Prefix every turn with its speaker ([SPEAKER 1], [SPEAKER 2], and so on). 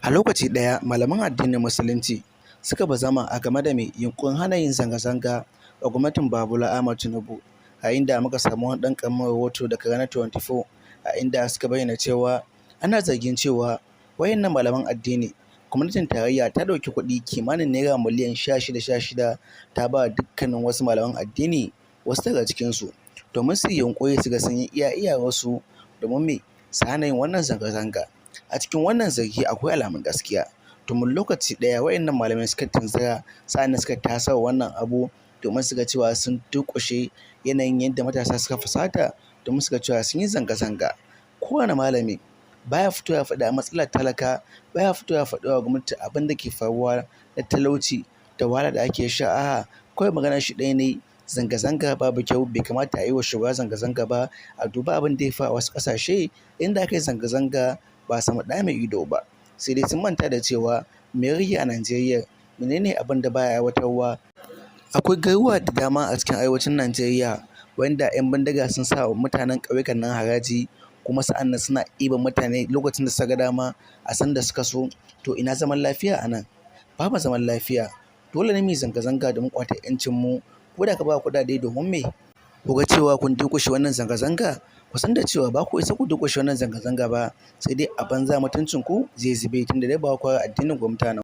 [SPEAKER 1] A lokaci ɗaya, malaman addinin Musulunci suka bazama a game da mai yunƙurin hana yin zanga-zanga wa gwamnatin Bola Ahmed Tinubu, a inda muka samu wani ɗan ƙaramin rahoto daga ranar 24, a inda suka bayyana cewa ana zargin cewa waɗannan malaman addini, gwamnatin tarayya ta ɗauki kuɗi kimanin naira miliyan 16-16 ta ba dukkanin wasu malaman addini, wasu daga cikinsu, domin su yi yunƙuri su ga sun yi iya iyawarsu domin me su hana yin wannan zanga-zanga. A cikin wannan zargi akwai alamun gaskiya, domin lokaci ɗaya waɗannan malamai suka tunzura, sa'annan suka tasar wannan abu domin su ga cewa sun durƙushe yanayin yadda matasa suka fusata, domin su ga cewa sun yi zanga-zanga. Kowane malami baya fitowa ya faɗi matsalar talaka, baya fitowa ya faɗi wa gwamnati abin da ke faruwa na talauci da wahala da ake sha. A'a, kawai maganar shi ɗaya ne: zanga-zanga babu kyau, bai kamata a yi wa shugaba zanga-zanga ba, a duba abin da ya faru a wasu ƙasashe inda aka yi zanga-zanga ba a samu ɗa mai ido ba. Sai dai sun manta da cewa me ya rage a Najeriya? Menene abin da baya aiwatarwa? Akwai garuruwa da dama a cikin arewacin Najeriya wanda 'yan bindiga sun sa wa mutanen ƙauyukan nan haraji, kuma sa'annan suna ɗiban mutane lokacin da suka ga dama, a sanda suka so. To, ina zaman lafiya a nan? Babu zaman lafiya. Dole ne mu yi zanga-zanga domin ƙwatar 'yancinmu. Ko da ka ba kuɗaɗe domin me ku ga cewa kun durƙushe wannan zanga-zanga, ku san da cewa ba ku isa ku durƙushe wannan zanga-zanga ba, sai dai a banza mutuncinku zai zube, tunda dai ba ku addinin ku mutanen.